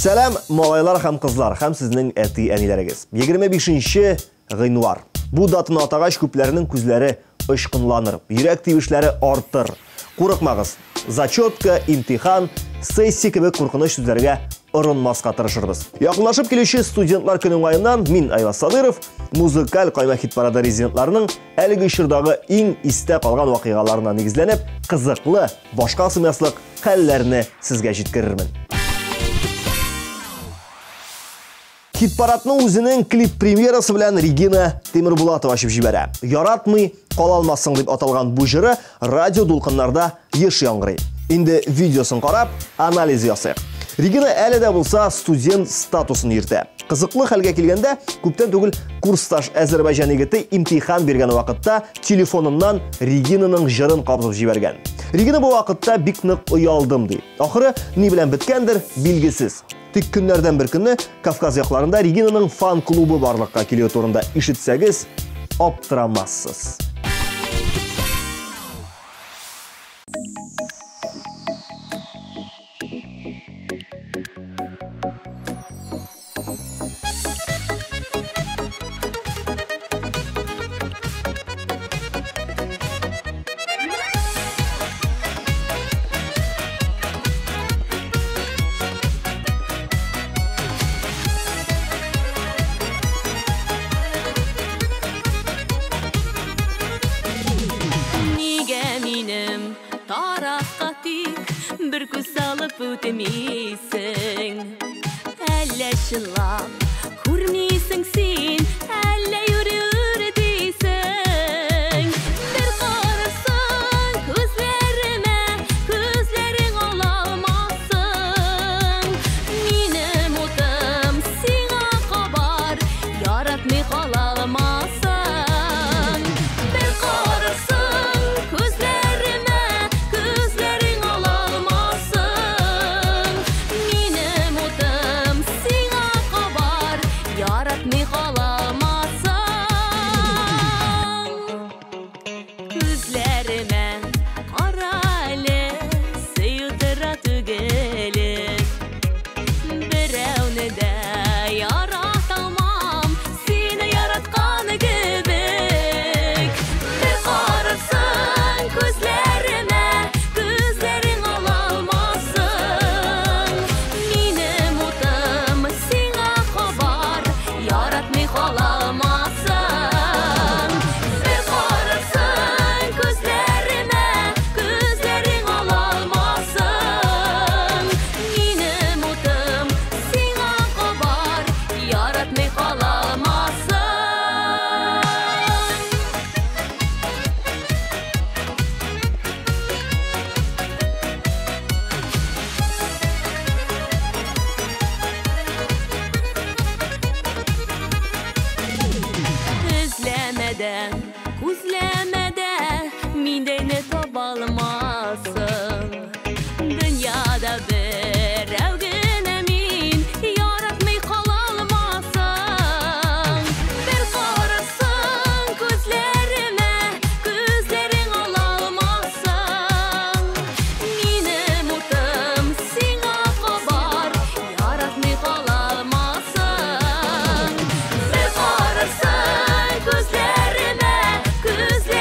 Сәлам, малайлар һәм кызлар, һәм сезнең әти-әниләрегез. 25 гыйнвар. Бу датаны атагач, күпләрнең күзләре очкынланыр, йөрәк тибешләре артыр. Курыкмагыз, зачетка, имтихан, сессия кебек куркыныч сүзләргә орынмаска тырышырбыз. Якынлашып килүче студентлар көне уңаеннан мин, Айваз Садыров, музыкаль кайма хит-парады резидентларының әлеге чордагы иң истә калган вакыйгаларына нигезләнеп, кызыклы, башка сыймаслык хәлләрне сезгә җиткерермен. Хит-парадны үзенең клип премьерасы белән Регина Тимербулатова ачып җибәрә. Яратмый кала алмассың дип аталган бу җыры радио дулкыннарда еш яңгырый. Инде видеосын карап, анализ ясыйк. Регина әле дә булса студент статусын йөртә. Кызыклы хәлгә килгәндә, күптән түгел курсташ Әзербайҗан егете имтихан биргән вакытта телефоныннан Регинаның җырын кабызып җибәргән. Регина бу вакытта бик нык оялдым ди. Ахыры ни белән беткәндер, билгесез. Тик көннәрдән бер көнне Кавказ якларында Регинаның фан-клубы барлыкка килүе турында ишетсәгез, аптырамассыз. Нигә минем тарафка тик бер күз салып үтмисең? Әллә чынлап күрмисең син, әллә юри дисең? Бер карасаң күзләремә, күзләрең ала алмассың. Минем утым сиңа кабар, яратмый кала алмассың. Бер карасаң күзләремә, күзләрең ала алмассың. Минем утым сиңа кабар, яратмый кала алмассың. Күзләремә кара әле, сөю тора түгелек. Берәүне дә ярата алмам, сине яраткан кебек. Бер карасаң күзләремә, күзләрең ала алмассың. Минем утым сиңа кабар, яратмый кала алмассың. Бер карасаң күзләремә, күзләрең ала алмассың. Минем утым сиңа кабар, яратмый кала алмассың. Эзләмәдә, күзләмәдә миндәйне таба алмассың. Дөньяда берәү генә мин, яратмый кала алмассың. Бер карасаң күзләремә, күзләрең ала алмассың. Минем утым сиңа кабар, яратмый кала алмассың. Бер карасаң күзләремә, күзләрең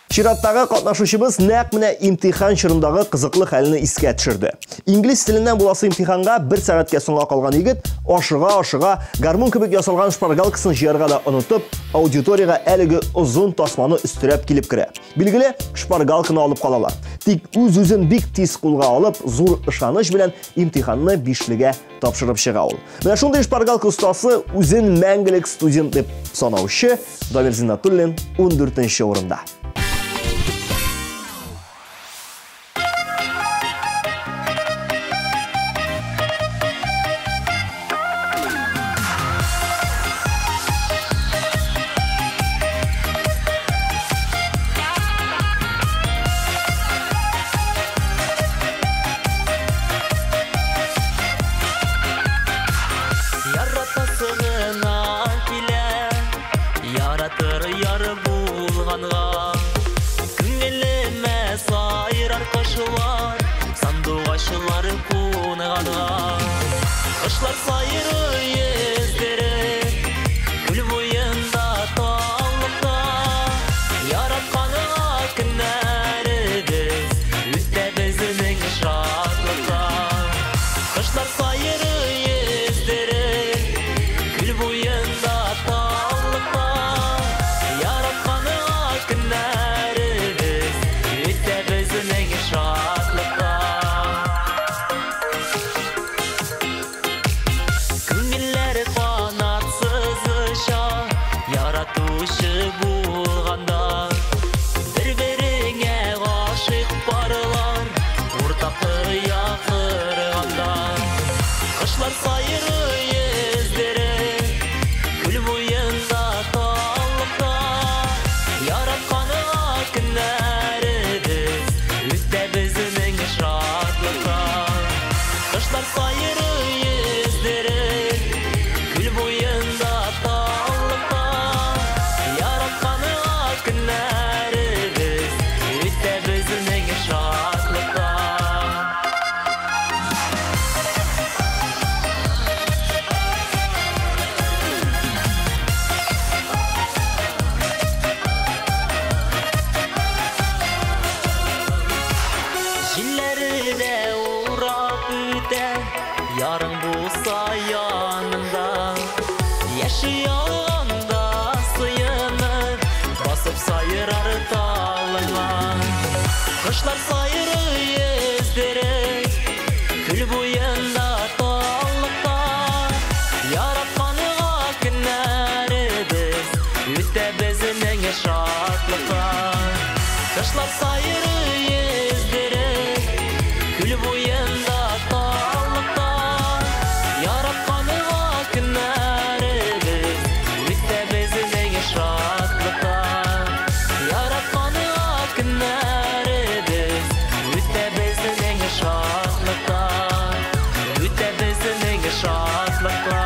Чираттагы катнашучыбыз нәкъ менә имтихан чорындагы кызыклы хәлне искә төшерде. Инглиз теленнән буласы имтиханга бер сәгатькә соңга калган егет ашыга-ашыга гармун кебек ясалган шпаргалкасын җыярга да онытып, аудиториягә әлеге озын тасманы өстерәп килеп керә. Билгеле, шпаргалканы алып калалар. Тик үз-үзен бик тиз кулга алып, зур ышаныч белән имтиханны бишлегә тапшырып чыга ул. Менә шундый шпаргалка остасы, үзен мәңгелек студент дип санаучы Дамир Зиннатуллин 14 урында. Яратасы гына килә, яратыр яр булганга. Күңелемә сайрар кошлар, сандугачлар кунганга. Кошлар сайрый йөздереп, күл буенда таллыкта. Яратканга көннәребез үтә безнең шатлыкта. Кошлар сайрый йөздереп, күл буенда таллыкта. Яратканга көннәребез үтә безнең шатлыкта. Күңелләр канатсыз оча, яратучы булганда. Бер-береңә гашыйк парлар, уртак оя корганда. Кошлар сайрый йөздереп, күл буенда таллыкта. Яратканга көннәребез үтә безнең шатлыкта. Кошлар сайрый йөздереп, күл буенда таллыкта. Яратканга көннәребез үтә безнең шатлыкта. Җилләре дә урап үтә, ярың булса яныңда. Яши алганда сыенып, басып сайрар талыңа. Кошлар сайрый йөздереп, күл буенда таллыкта. Яратканга көннәребез үтә безнең шатлыкта. Кошлар сайрый йөздереп, күл буенда таллыкта. Яратканга көннәребез үтә безнең шатлыкта. Яратканга көннәребез үтә безнең шатлыкта. Үтә безнең шатлыкта.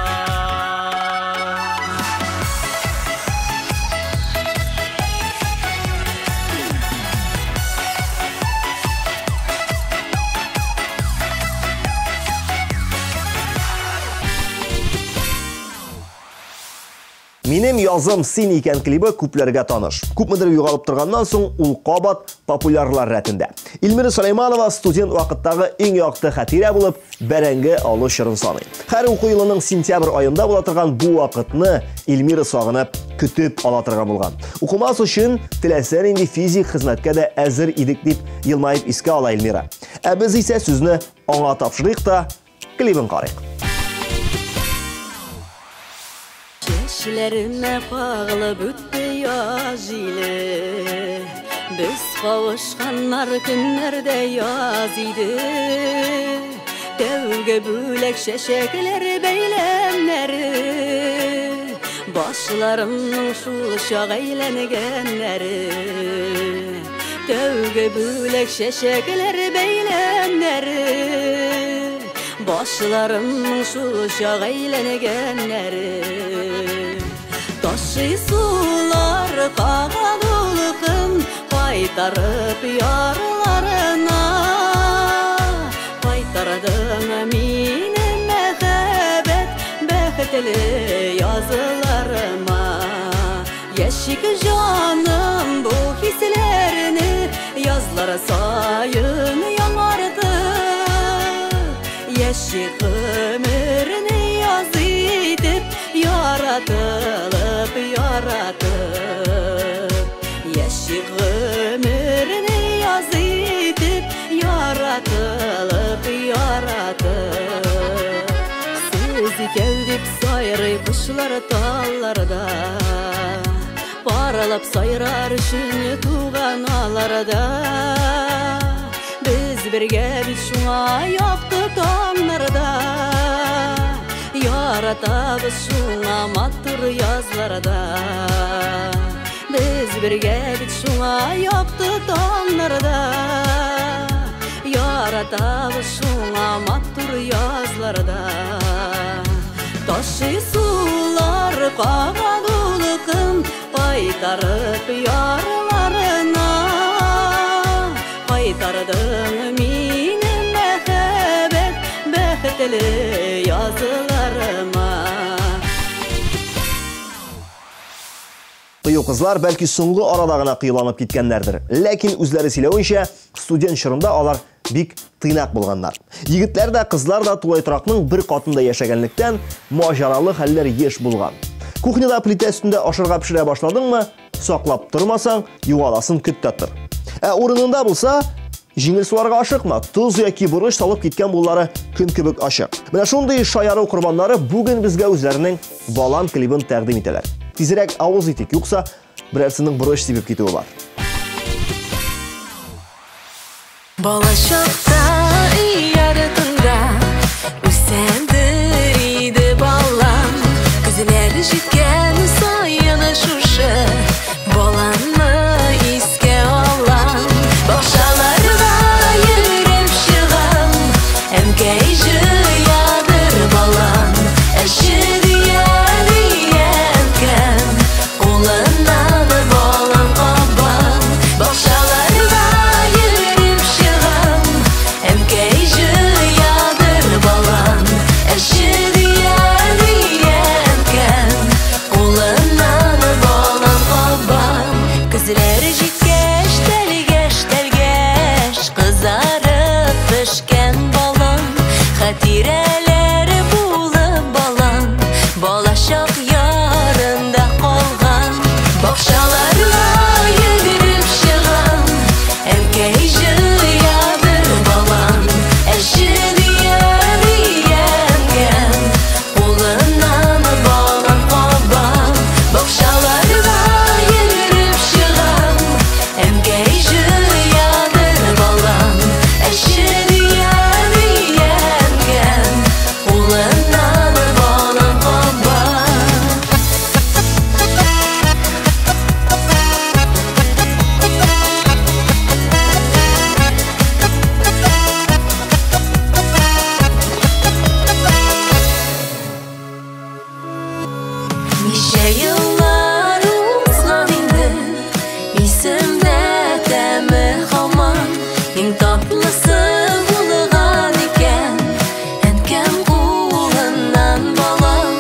Минем язым син икән клибы күпләргә таныш. Күпмедер югалып торганнан соң ул кабат популярлар рәтендә. Эльмира Сулейманова студент вакыттагы иң якты хатирә булып бәрәңге алу чорын саный. Һәр уку елының сентябрь аенда була торган бу вакытны Эльмира сагынып көтеп ала торган булган. Укымас өчен теләсә нинди физик хезмәткә дә әзер идек дип елмаеп искә ала Эльмира. Ә без исә сүзне аңа тапшырыйк та клибын карыйк. Чәчләремә кагылып үтте яз җиле. Без кавышканнар көннәрдә яз иде. Тәүге бүләк чәчәкләр бәйләмнәре, башларымның шул чак әйләнгәннәре. Тәүге бүләк чәчәкләр бәйләмнәре, башларымның шул чак әйләнгәннәре. Ташый сулар кага дулкын, кайтарып ярларына. Кайтардың мине мәхәббәт бәхетле язларыма. Яшик җаным бу хисләрне Яши гомерне яз итеп, яратылып, яратып. Яши гомерне яз итеп, яратылып, яратып. Сез икәү дип сайрый кошлар талларда, паралап сайрар өчен туган аларда. Без бергә бит шуңа якты таңнарда, яратабыз шуңа матур язларда. Без бергә бит шуңа якты таңнарда, яратабыз шуңа матур язларда. Ташый сулар кага дулкын, кайтарып ярларына. Кайтардың минем мәхәббәт бәхетле язларыма. Кыю кызлар бәлки соңгы арада гына кыюланып киткәннәрдер. Ләкин үзләре сөйләвенчә, студент чорында алар бик тыйнак булганнар. Егетләр дә, кызлар да тулай торакның бер катында яшәгәнлектән маҗаралы хәлләр еш булган. Кухняда плитә өстендә ашарга пешерә башладыңмы, саклап тормасаң, югаласын көт тә тор. Ә урынында булса, җиңел суларга ашыкма, тоз яки борыч салып киткән буллары көн кебек ачык. Менә шундый шаяру корбаннары бүген безгә үзләренең Балан клибын тәкъдим итәләр. Тизрәк авыз итик, юкса берәрсенең борыч сибеп китүе бар. Балачакта өй артында үсәндер иде балам. Көзләр җиткән саен шушы баланны искә алам. Бакчаларга йөреп чыгам, әнкәй җыядыр балам. Әче дия дия әнкәм, кулыннан балам кабам. Бакчаларга йөреп чыгам, әнкәй җыядыр балам. Әче дия дия әнкәм, кулыннан балам кабам. Көзләр җиткәч, тәлгәш, тәлгәш, кызарып пешкән балам. Хатирәләр булып балам, балачак ярында калган. Бакчаларга йөгереп чыгам, әнкәй җыядыр балам. Әче дия дия әнкәм, кулыннан балам кабам. Бакчаларга йөгереп чыгам, әнкәй җыядыр балам. Әче дия дия әнкәм, кулыннан балам кабам. Ничә еллар узган инде, исемдә тәме һаман. Иң татлысы булган икән, әнкәм кулыннан балам.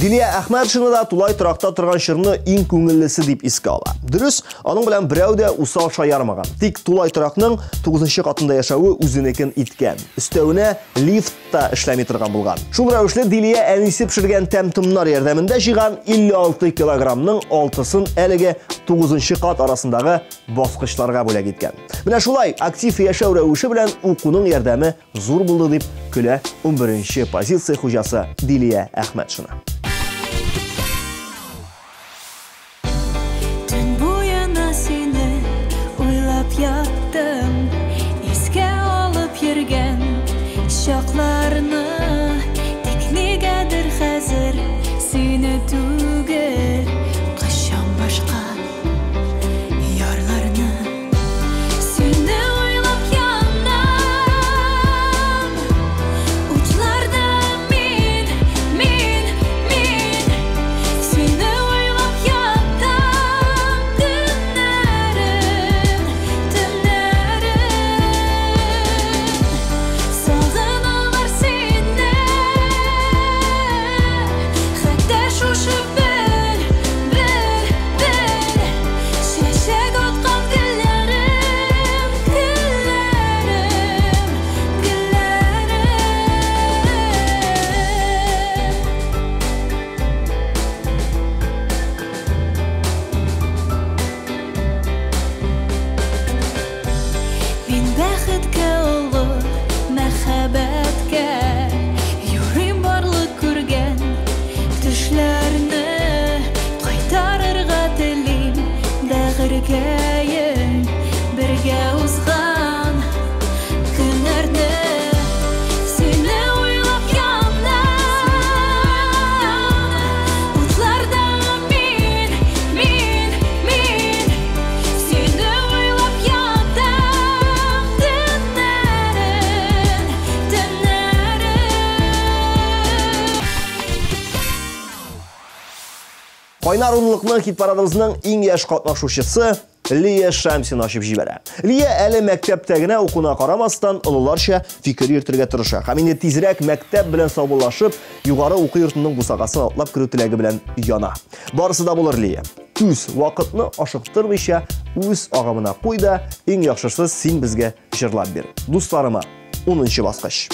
Дилия Әхмәтшина да тулай торакта торган чорны иң күңеллесе дип искә ала. Дөрес, аның белән берәү дә усал шаярмаган. Тик тулай торакның 9 катында яшәве үзенекен иткән. Өстәвенә лифт та эшләми торган булган. Шул рәвешле Дилия әнисе пешергән тәм-томнар ярдәмендә җыйган 56 килограммның 6-сын әлеге 9 кат арасындагы баскычларга бүләк иткән. Менә шулай актив яшәү рәвеше белән укуның ярдәме зур булды дип көлә 11 позиция хуҗасы Дилия Әхмәтшина. Төн буена сине уйлап яттым, искә алып йөргән чакларны. Тик нигәдер хәзер сине түгел, кочам башка ярларны. Сине уйлап янам, утларда мин, мин, мин. Сине уйлап ятам төннәрен, төннәрен. Сагыналар сине Кайнар унлыкны хит-парадыбызның иң яшь катнашучысы Лия Шамсина ачып җибәрә. Лия әле мәктәптә генә укуына карамастан, олыларча фикер йөртергә тырыша. Һәм инде тизрәк мәктәп белән саубуллашып, югары уку йортының бусагасын атлап керү теләге белән яна. Барысы да булыр, Лия. Түз, вакытны ашыктырмыйча, үз агымына куй да, иң яхшысы син безгә җырлап бир. Дусларыма, 10 баскыч.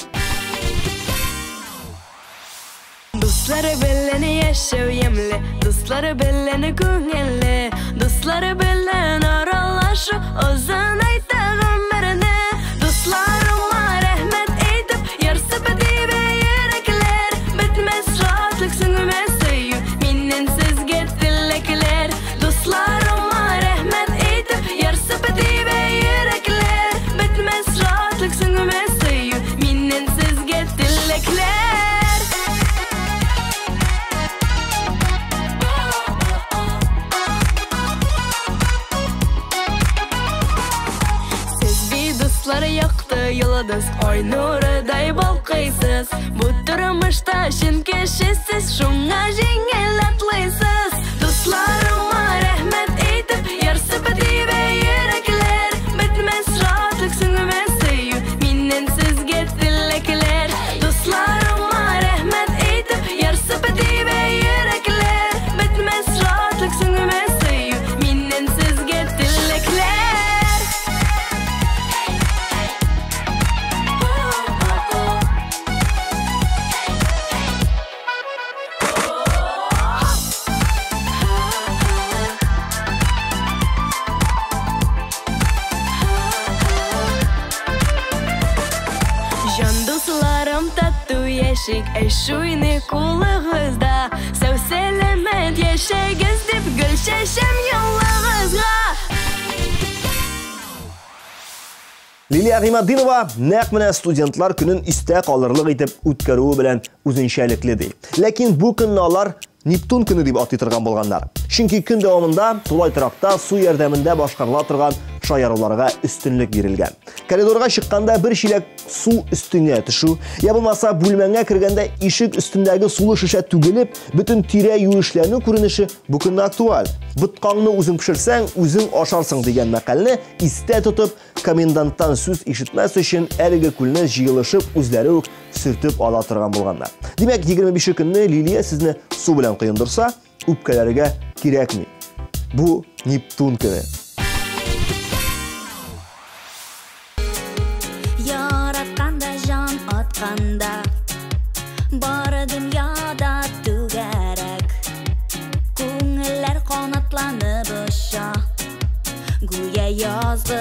Дуслары белән яшәү ямьле, дуслары белән күңелле, дуслары белән аралашу озынайта гомерне. Дусларыма рәхмәт әйтеп, ярсып тибә йөрәкләр. Бетмәс шатлык, сүнмәс сөю, миннән сезгә теләкләр. Дусларыма рәхмәт әйтеп, ярсып тибә йөрәкләр. Бетмәс шатлык, сүнмәс сөю, миннән сезгә теләкләр. Якты йолдыз, ай нурыдай балкыйсыз. Бу тормышта чын кешесез, шуңа җиңел атлыйсыз. Дусларыма рәхмәт әйтеп, ярсып тибә йөрәкләр. Бетмәс шатлык, сүнмәс сөю, миннән сезгә теләкләр. Дусларыма рәхмәт әйтеп, ярсып тибә йөрәкләр. Бетмәс шатлык, сүнмәс сөю, миннән сезгә теләкләр. Яшик, әшуйны кулыгызда, сау сәламәт яшәгез дип гөл чәчәм юлыгызга. Лилия Гыйматдинова нәкъ менә студентлар көнен истә калырлык итеп үткәрүе белән үзенчәлекле ди. Ләкин бу көнне алар Нептун көне дип атый торган булганнар. Чөнки көн дәвамында тулай торакта су ярдәмендә башкарыла торган шаяруларга өстенлек бирелгән. Коридорга чыкканда бер чиләк су өстеңә төшү, я булмаса бүлмәңә кергәндә ишек өстендәге сулы шешә түгелеп, бөтен тирә юешләнү күренеше бу көнне актуаль. Боткаңны үзең пешерсәң, үзең ашарсың дигән мәкальне истә тотып, коменданттан сүз ишетмәс өчен әлеге күлне җыелышып үзләре үк сөртеп ала торган булганнар. Димәк, 25 көнне Лилия сезне су белән коендырса, үпкәләргә кирәкми. Бу Нептун көне. Яратканда җан атканда, бары дөньяда түгәрәк. Күңелләр канатланып оча, гүя язгы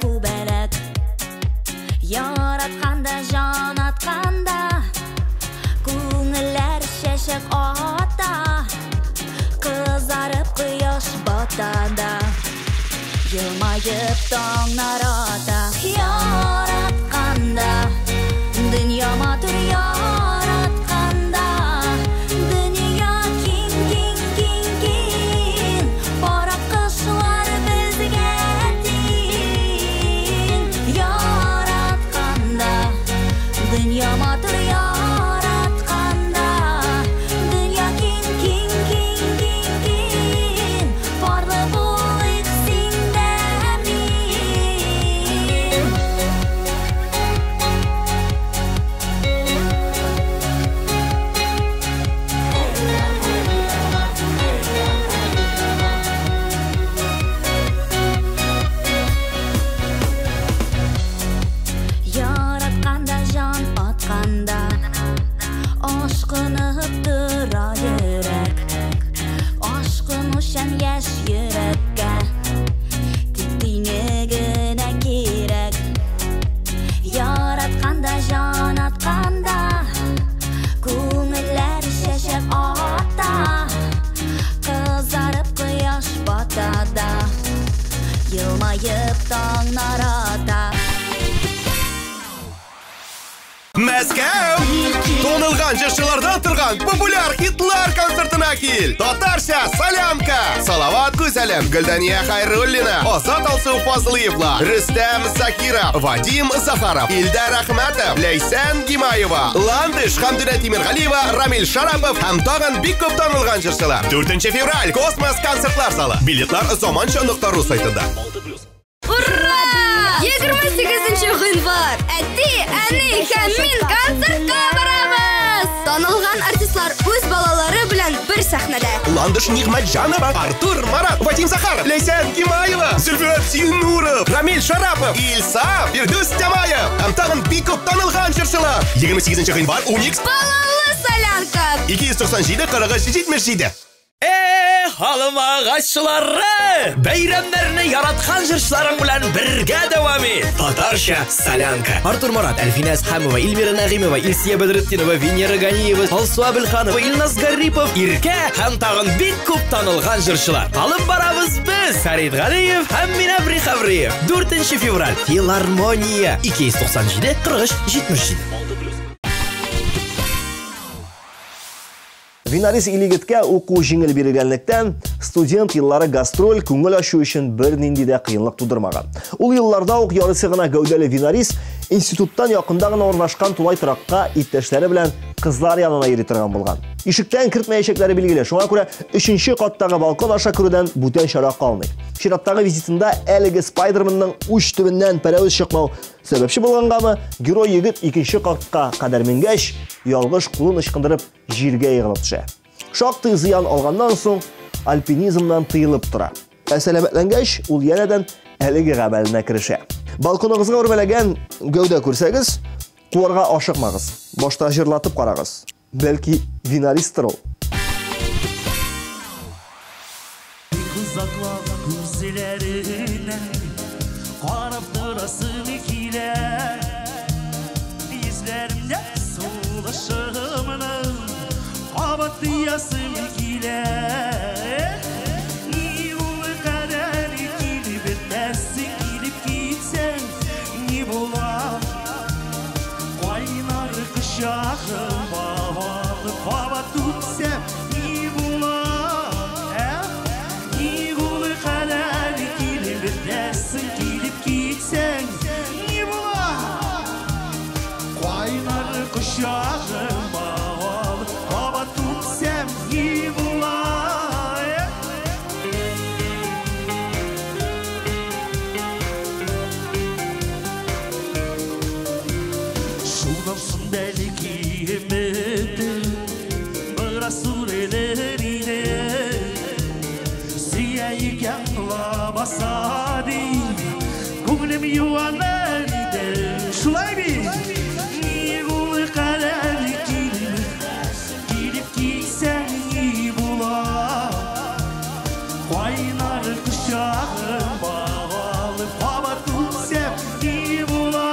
күбәләк. Яратканда җан атканда, күңелләр чәчәк ата, кызарып кояш бата да, елмаеп таңнар ата. Яратканда дөнья матур, яратканда дөнья киң, киң, киң, киң, пар кошлар безгә тиң. Яратканда дөнья матур, яратканда дөнья киң, киң, киң, киң, киң, парлы булыйк син дә мин. Җырлардан торган популяр хитлар концертына кил. Татарча солянка. Салават Гүзәлем, Гөлдания Хайруллина, Азат Алсу Фазлыевла, Рөстәм Закиров, Вадим Захаров, Илдар Әхмәтов, Ләйсән Гимаева, Ландыш, Хәмдүнә Тимергалиева, Рамил Шарапов һәм тагын бик күп танылган җырчылар. 4 февраль Космос концертлар залы. Билетлар заманча.ру сайтында. Ура! 28 гыйнвар. Әти, әни һәм мин концертка барабыз. Танылган артистлар үз балалары белән бер сәхнәдә. Ландыш Нигъмәтҗанова, Артур Марат, Вадим Захаров, Ләйсән Гимаева, Зөлфәт Зиннуров, Рамил Шарапов, Илсаф, Фирдүс Тямаев һәм тагын бик күп танылган җырчылар. 28 гыйнвар Уникс Балалы солянка. 297 43 77. Эх, алмагачлары! Бәйрәмнәрне яраткан җырчыларың белән бергә дәвам ит. Татарча солянка. Артур Марат, Әлфинә Әсхәмова, Эльмира Нәгыймова, Илсия Бәдретдинова, Венера Ганиева, Алсу Әбелханова, Илназ Гарипов, Иркә һәм тагын бик күп танылган җырчылар. Алып барабыз без, Фәрит Галиев һәм мин Әбри Хәбриев. 4 февраль, Филармония, 297 43 77. Винарис Илегеткә уку җиңел бирелгәнлектән, студент еллары гастроль күңел ачу өчен бернинди дә кыенлык тудырмаган. Ул елларда ук ярысы гына гәүдәле Винарис институттан якында гына урнашкан тулай торакка иптәшләре белән кызлар янына йөри торган булган. Ишектән кертмәячәкләре билгеле, шуңа күрә 3 каттагы балкон аша керүдән бүтән чара калмый. Чираттагы визитында әлеге Спайдерменның уч төбеннән пәрәвез чыкмау сәбәпче булгангамы, герой егет 2 катка кадәр менгәч, ялгыш кулын ычкындырып җиргә егылып төшә. Шактый зыян алганнан соң альпинизмнан тыелып тора. Ә сәламәтләнгәч, ул янәдән әлеге гамәленә керешә. Балконыгызга үрмәләгән гәүдә күрсәгез, куарга ашыкмагыз. Башта җырлатып карагыз. Бәлки Винаристыр ул. Узаклап күзләренә карап торасым килә. Йөзләрендә сулышымны кабат тоясым килә. Ни ул кадәр килеп бетәсе, килеп китсәң ни була? Кайнар кочагыма алып кабат үпсәм ни була? Ни ул кадәр килеп бетәсе, килеп китсәң ни була? Кайнар кочагыма алып кабат үпсәм ни була? Шуннан соң бәлки өметем бераз сүрелер иде. Сөя икән лабаса дип, күңелем юаныр иде. Шулай бит? Ни ул кадәр килеп китсәң ни була? Кайнар кочагыма алып кабат үпсәм ни була?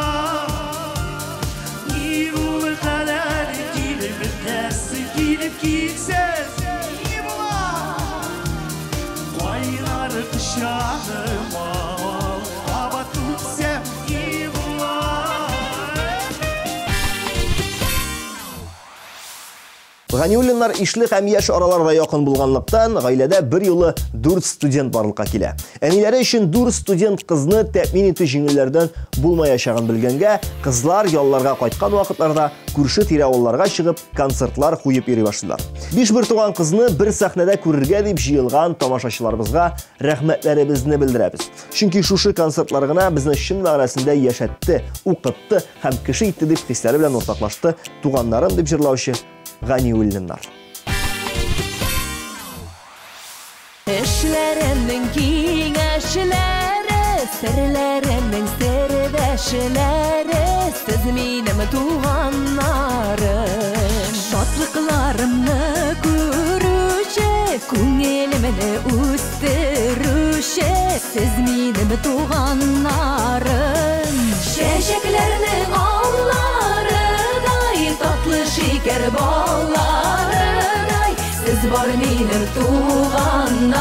Ни ул кадәр килеп бетәсе, килеп китсәң ни була? Кайнар кочагыма алып кабат үпсәм ни була? Ганиуллиннар ишле һәм яшь араларда якын булганлыктан, гаиләдә бер юлы 4 студент барлыкка килә. Әниләре өчен 4 студент кызны тәэмин итү җиңелләрдән булмаячагын белгәнгә, кызлар ялларга кайткан вакытларда күрше тирә авылларга чыгып концертлар куеп йөри башладылар. 5 бер туган кызны бер сәхнәдә күрергә дип җыелган тамашачыларыбызга рәхмәтләребезне белдерәбез. Чөнки шушы концертлар гына безне чын мәгънәсендә яшәтте, укытты һәм кеше итте дип хисләре белән уртаклашты туганнарым дип җырлаучы Ганиуллиннар. Эшләремнең киңәшләре, серләремнең сердәшләре, сез минем туганнарым. Шатлыкларымны күрүче, күңелемне үстерүче, сез минем туганнарым. Чәчәкләрнең алларыдай, татлы шикәр балларыдай, сез бар минем туганнарым,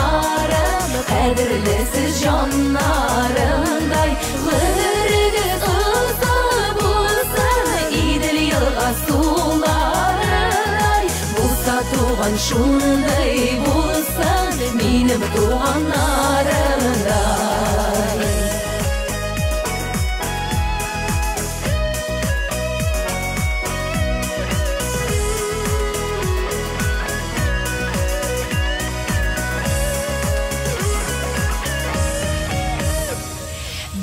кадерле сез җаннарымдай. Гомерегез озын булсын, Идел елга суларыдай, Булса туган шундый булсын минем туганнарымдай.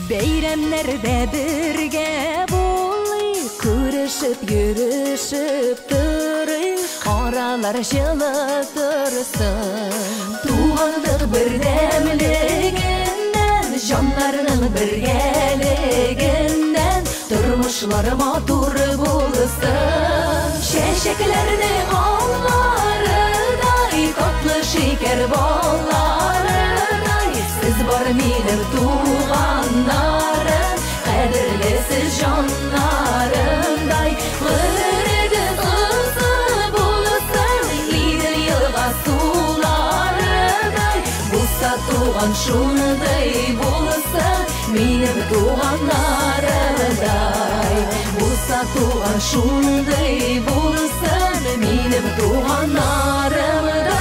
Бәйрәмнәрдә бергә булыйк, күрешеп йөрешеп торыйк, аралар җылы торсын. Туганлык бердәмлегеннән, җаннарның бергәлегеннән тормышлар матур булсын. Чәчәкләрнең алларыдай, татлы шикәр балларыдай, сез бар минем туганнарым, кадерле сез җаннарымдай. Гомерегез озын булсын, Идел елга суларыдай, булса туган шундый булсын минем туганнарымдай. Булса туган шундый булсын минем туганнарымдай.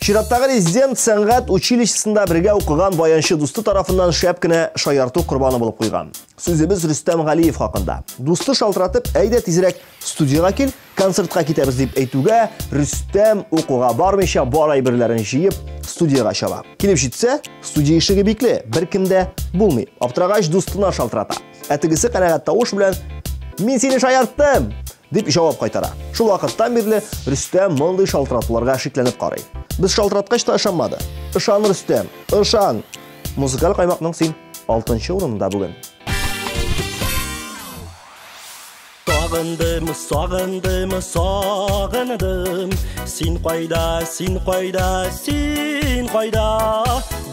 Чираттагы резидент сәнгать училищесында бергә укыган баянчы дусты тарафыннан шәп кенә шаярту корбаны булып куйган. Сүзебез Рөстәм Галиев хакында. Дусты шалтыратып, әйдә тизрәк студияга кил, концертка китәбез дип әйтүгә, Рөстәм укуга бармыйча бар әйберләрен җыеп студияга чаба. Килеп җитсә, студия ишеге бикле, беркем дә булмый. Аптырагач дустына шалтырата. Ә тегесе канәгать тавыш белән: "Мин сине шаярттым!" дип җавап кайтара. Шул вакыттан бирле Рөстәм мондый шалтыратуларга шикләнеп карый. Без шалтыраткач та ышанмады. Ышан, Рөстәм, ышан. Музыкаль каймакның син 6-нчы урынында бүген. Сагындым, сагындым, сагындым. Син кайда, син кайда, син кайда?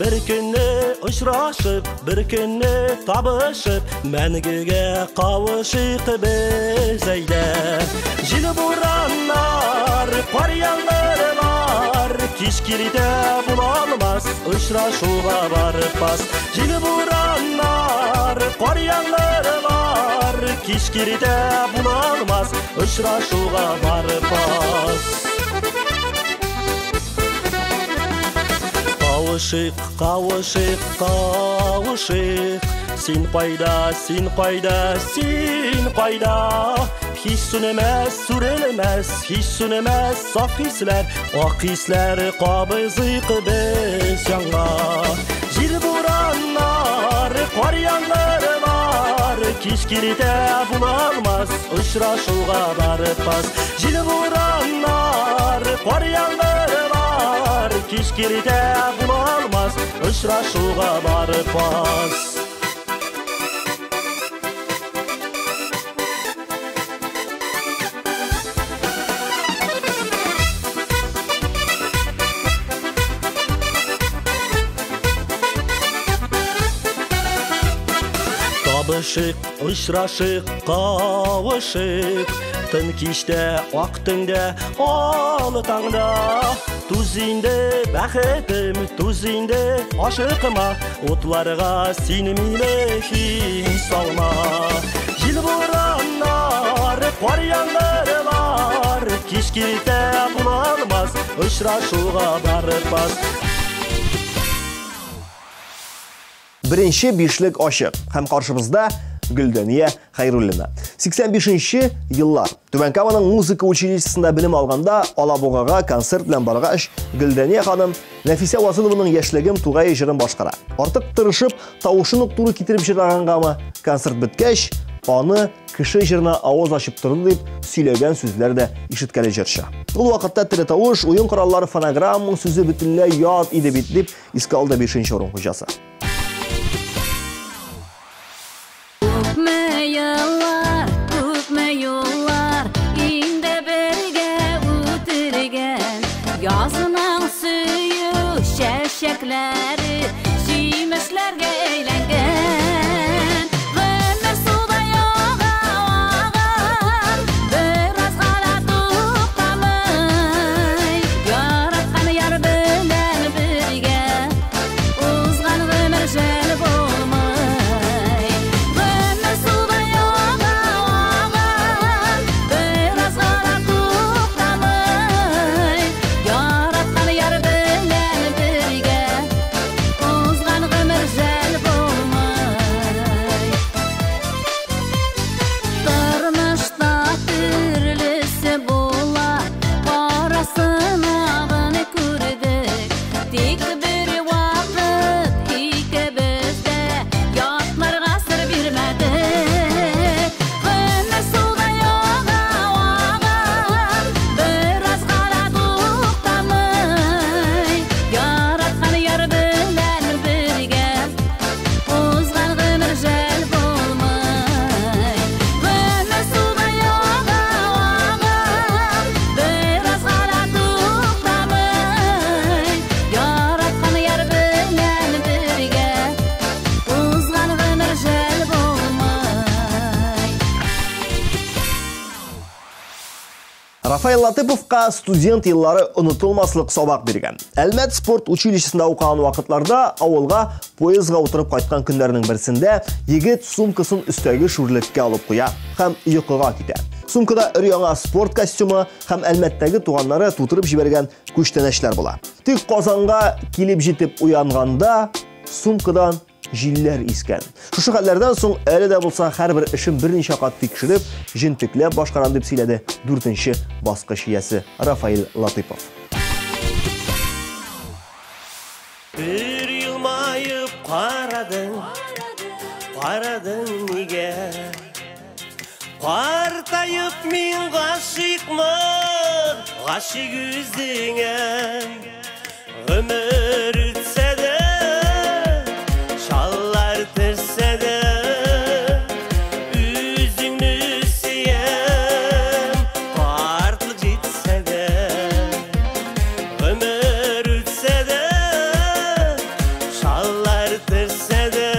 Бер көнне очрашып, бер көнне табышып, мәңгегә кавышыйк без әйдә. Җил бураннар, кар яңгырлар, кич килде була алмас, очрашуга барып бас. Җил бураннар, кар яңгырлар, кич килде була алмас, очрашуга барып бас. Кавышыйк, кавышыйк, кавышыйк. Син кайда, син кайда, син кайда? Һич сүнмәс, сүрелмәс, һич сүнмәс саф хисләр, ак хисләр кабызыйк без яңа. Җил бураннар, кар яңгырлар, кич килде була алмас, очрашуга барып бас. Җил бураннар, кар яңгырлар, кич килде була алмас, очрашуга барып бас. Табышыйк, очрашыйк, кавышыйк. Тын кичтә, ак төндә, ал таңда. Туз инде бәхетем, туз инде ашыкма, утларга син мине һич салма. Җил бураннар, кар яңгырлар, кич килде була алмас, очрашуга барып бас. Беренче бишлек ачык һәм каршыбызда Гөлдания Хәйруллина. 85-нче еллар. Түбән Каманың музыка училищесында белем алганда Алабугага концерт белән баргач, Гөлдания ханым Нәфисә Вазылованың Яшьлегем тугай җырын башкара. Артык тырышып, тавышын ук туры китереп җырлагангамы, концерт беткәч, аны кеше җырына авыз ачып торды дип сөйләгән сүзләр дә ишеткәле җырчы. Ул вакытта тере тавыш, уен кораллары, фонограмма сүзе бөтенләй ят иде бит дип искә алды 5-нче урын хуҗасы. Күпме еллар, күпме юллар инде бергә үтергән. Язның сөю чәчәкләре җимешләргә әйләнгән. Гомер судай ага агар, бераз гына туктамый. Яраткан яр белән бергә узган гомер Рафаэль Латыповка студент еллары онытылмаслык сабак биргән. Әлмәт спорт училищесында укыган вакытларда авылга поездга утырып кайткан көннәрнең берсендә егет сумкасын өстәге шүрлеккә алып куя һәм йокыга китә. Сумкада өр-яңа спорт костюмы һәм Әлмәттәге туганнары тутырып җибәргән күчтәнәчләр була. Тик Казанга килеп җитеп уянганда сумкадан җилләр искән. Шушы хәлләрдән соң әле дә булса һәрбер эшен берничә кат тикшереп, җентекләп башкарам дип сөйләде дүртенче баскыч иясе Рафаэль Латыпов. Бер елмаеп карадың, карадың нигә? Картаеп мин гашыйкмын, гашыйк үзеңә. Гомер үтсә дә, шаллар төшсә дә, үзеңне сөям, картлык җитсә дә. Гомер үтсә дә, шаллар төшсә дә,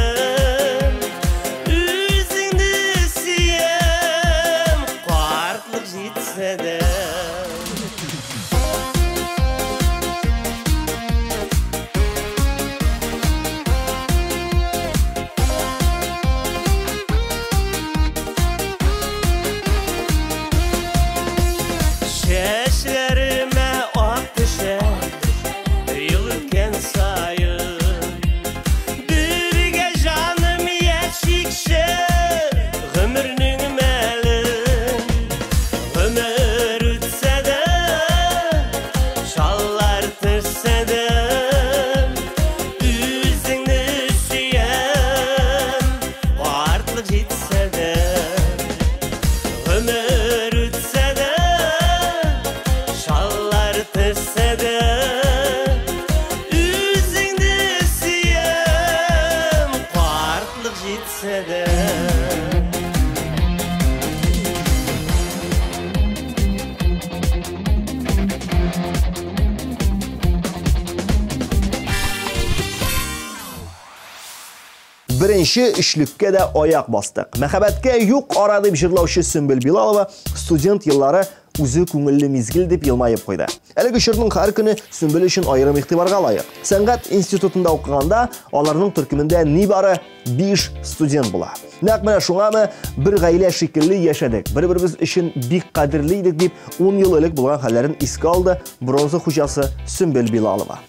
үзеңне сөям, картлык җитсә дә. Чәчләремә ак төшә, ел үткән саен. Бергә җаным яшикче, гомернең мәлен. Гомер үтсә дә, шаллар төшсә дә, үзеңне сөям, картлык җитсә дә. Гомер үтсә дә, шаллар төшсә дә, үзеңне сөям, картлык җитсә дә. Беренче өчлеккә дә аяк бастык. Мәхәббәткә юк ара дип җырлаучы Сөмбел Билалова студент еллары үзе күңелле мизгел дип елмаеп куйды. Әлеге чорның һәр көне Сөмбел өчен аерым игътибарга лаек. Сәнгать институтында укыганда аларның төркемендә нибары 5 студент була. Нәкъ менә шуңамы бер гаилә шикелле яшәдек. Бер-беребез өчен бик кадерле идек дип 10 ел элек булган хәлләрен искә алды бронза хуҗасы Сөмбел Билалова.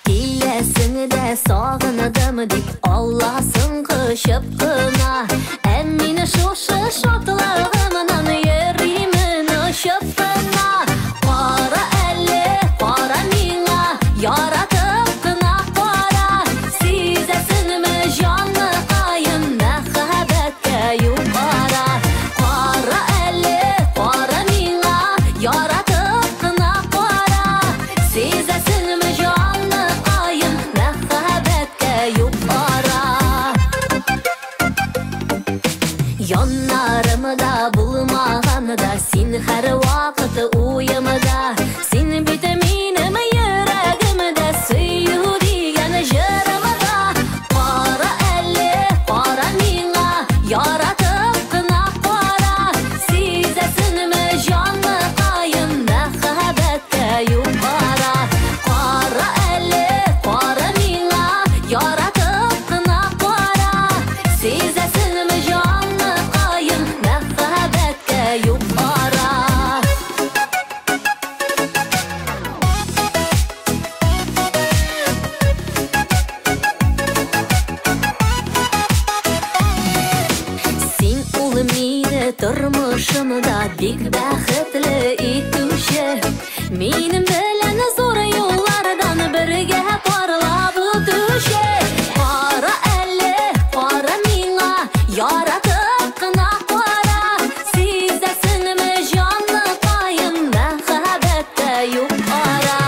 Киләсең дә сагындым дип Алласын кочып кына. Ә мин шушы шатлыгымнан йөримен очып кына. Кара әле, кара миңа, яратып кына кара. Сизәсеңме җаныкаем, мәхәббәткә юк ара. Кара әле, кара миңа, яратып кына кара. Сизәсеңме җаныкаем, мәхәббәткә юк ара. Яннарымда булмаганда син һәр вакыт уемда. Син бит минем йөрәгемдә, сөю дигән җырымда. Кара әле, кара миңа, яратып кына кара. Сизәсеңме җаныкаем, мәхәббәткә юк ара. Кара әле, кара миңа, яратып кына кара. Сизәсеңме җаныкаем, мәхәббәткә юк ара. Син ул мине тормышымда бик бәхетле итүче. Минем белән зур юллардан бергә парлап үтүче. Кара әле, кара миңа, яратып кына кара. Сизәсеңме җаныкаем, мәхәббәткә юк ара.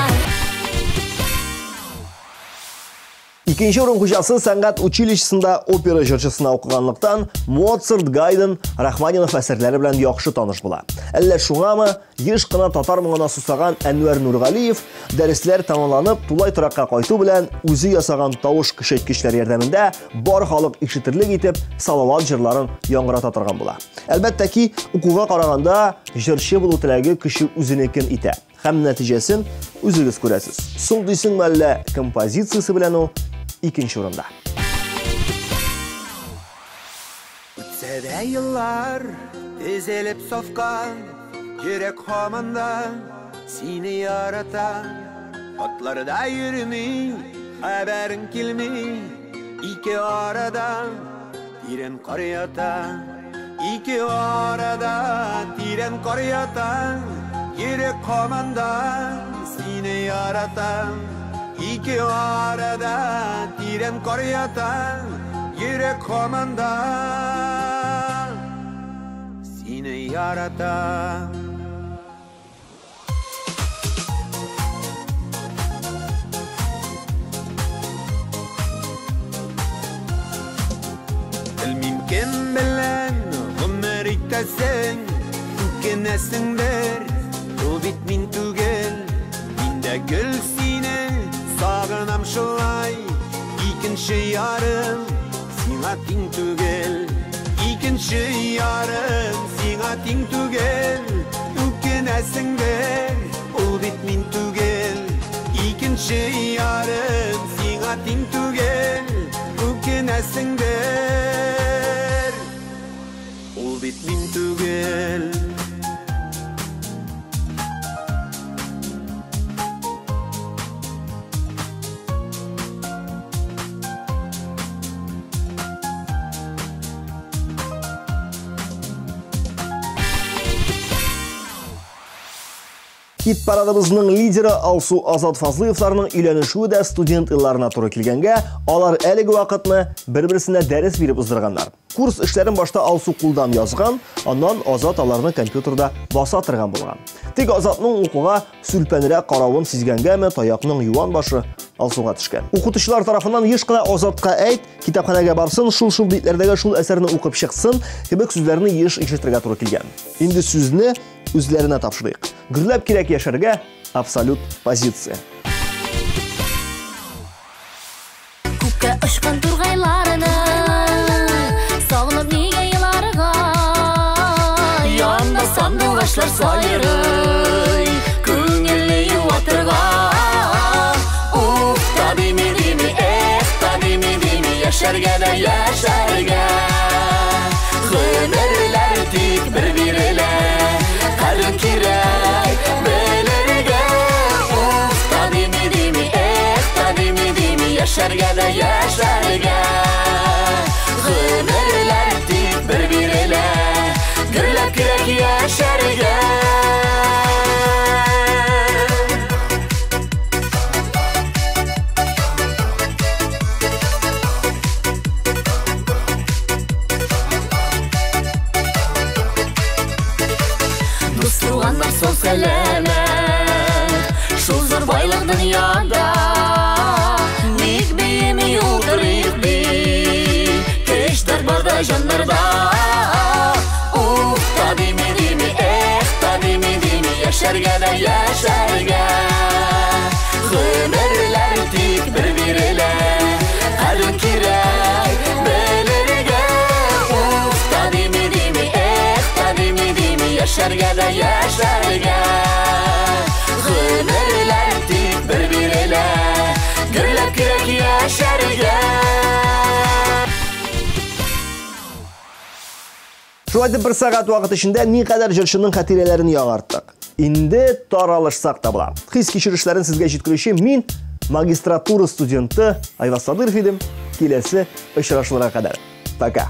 Икенче урын хуҗасы сәнгать училищесында опера җырчысына укыганлыктан Моцарт, Гайден, Рахманинов әсәрләре белән яхшы таныш була. Әллә шуңамы, еш кына татар моңына сусаган Әнвәр Нургалиев дәресләр тәмамланып, тулай торакка кайту белән үзе ясаган тавыш көчәйткечләр ярдәмендә бар халык ишетерлек итеп Салават җырларын яңгырата торган була. Әлбәттә ки, укуга караганда җырчы булу теләге көче үзенекен итә. Һәм нәтиҗәсен үзегез күрәсез. Соң дисеңме әллә композициясе белән ул икенче урында. Үтсә дә еллар тезелеп сафка, йөрәк һаман да сине ярата. Атларда йөрми, хәбәрең килми, ике арада тирән кар ята. Ике арада тирән кар ята, йөрәк һаман да сине ярата. Ике арада тирән кар ята, йөрәк һаман да сине ярата. Белмим кем белән гомер итәсең, үкенәсеңдер, ул бит мин түгел. Мин дә гел сине сагынам шулай, икенче ярым сиңа тиң түгел. Икенче ярым сиңа тиң түгел, үкенәсеңдер, ул бит мин түгел. Икенче ярым сиңа тиң түгел, үкенәсеңдер, ул бит мин түгел. Хит парадыбызның лидеры Алсу Азат Фазлыевларның өйләнешүе дә студент елларына туры килгәнгә, алар әлеге вакытны бер-берсенә дәрес биреп уздырганнар. Курс эшләрен башта Алсу кулдан язган, аннан Азат аларны компьютерда баса торган булган. Тик Азатның укуга сүлпәнрәк каравын сизгәнгәме, таякның юан башы Алсуга төшкән. Укытучылар тарафыннан еш кына Азатка әйт, китапханәгә барсын, шул-шул битләрдәге шул әсәрне укып чыксын кебек сүзләрне еш ишетергә туры килгән. Инде сүзне үзләренә тапшырыйк. Гөрләп кирәк яшәргә абсолют позиция. Күккә очкан тургайларны сагынып нигә еларга? Янда сандугачлар сайрый, күңелне юатырга. Уф, та дими, дими, эх, та дими, дими, яшәргә дә яшәргә. Гомерләр тик бер бирелә, кадер кирәк белергә. Уф, та дими, дими, эх, та дими, дими, яшәргә дә яшәргә. Гомерләр тик бер бирелә, гөрләп кирәк яшәргә. Дус туганнар сау сәламәт, шул зур байлык дөньяда. Ник биеми утырыйк бит, көч дәрт бар да җаннарда. Уф, та дими, дими, эх, та дими, дими, яшәргә дә яшәргә. Гомерләр тик бер бирелә, кадер кирәк белергә. Уф, та дими, дими, эх, та дими, дими, яшәргә дә яшәргә. Гомерләр тик бер бирелә, гөрләп кирәк яшәргә. Шулай итеп, бер сәгать вакыт эчендә никадәр җырчының хатирәләрен яңарттык. Инде таралышсак та була. Хис-кичерешләрен сезгә җиткерүче мин, магистратура студенты Айваз Садыров идем. Киләсе очрашуларга кадәр. Пока.